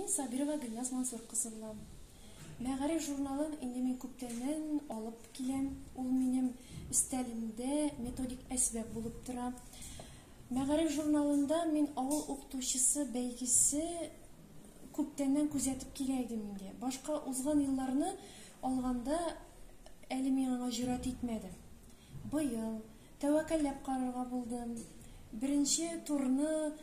Мин Сабирова Гөлназ Мансур кызы булам. Мәгариф журналын инде мин күптәннән алып киләм. Ул минем өстәлемдә методик әсбап булып тора. Мәгариф журналында мин авыл укытучысы бәйгесе күптәннән күзәтеп килә идем инде. Башка узган елларны алганда әле мин аңа җөрьәт итмәдем. Быел тәвәккәлләп карарга булдым. Беренче турны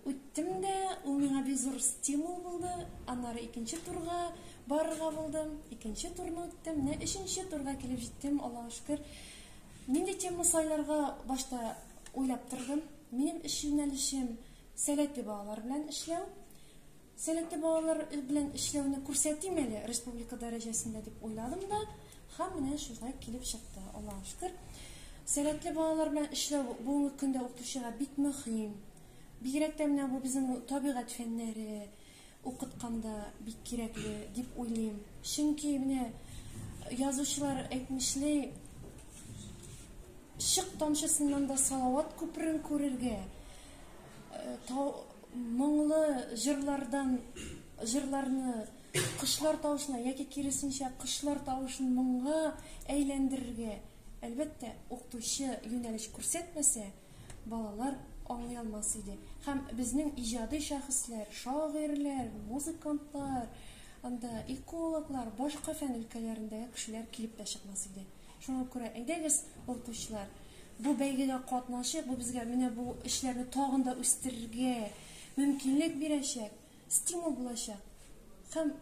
үттем дә, ул миңа бик зур стимул булды. Аннары икенче турга барырга булдым. Икенче турны үттем. Менә өченче турга килеп җиттем, Аллага шөкер. Нинди тема сайларга башта уйлап тордым. Минем эш юнәлешем сәләтле балалар белән эшләү. Сәләтле балалар белән эшләүне күрсәтим әле республика дәрәҗәсендә дип уйладым да, һәм менә шулай килеп чыкты, Аллага шөкер. Сәләтле балалар белән эшләү бүгенге көндә укытучыга бик мөһим. Бигрәк тә менә бу безнең табигать фәннәре укытканда бик кирәкле дип уйлыйм. Чөнки менә язучылар әйтмешли, чык тамчысыннан да салават күперен күрергә, тау, моңлы җырлардан җырларны кошлар тавышына яки киресенчә кошлар тавышын моңга әйләндерергә, әлбәттә, укытучы юнәлеш күрсәтмәсә, балалар аңлый алмас иде. Һәм безнең иҗади шәхесләр, шагыйрьләр, музыкантлар, анда экологлар, башка фән өлкәләрендәге кешеләр килеп тә чыкмас иде. Шуңа күрә, әйдәгез, укытучылар, бу бәйгегә катнашыйк, бу безгә менә бу эшләрне тагын да үстерергә мөмкинлек бирәчәк, стимул булачак. Һәм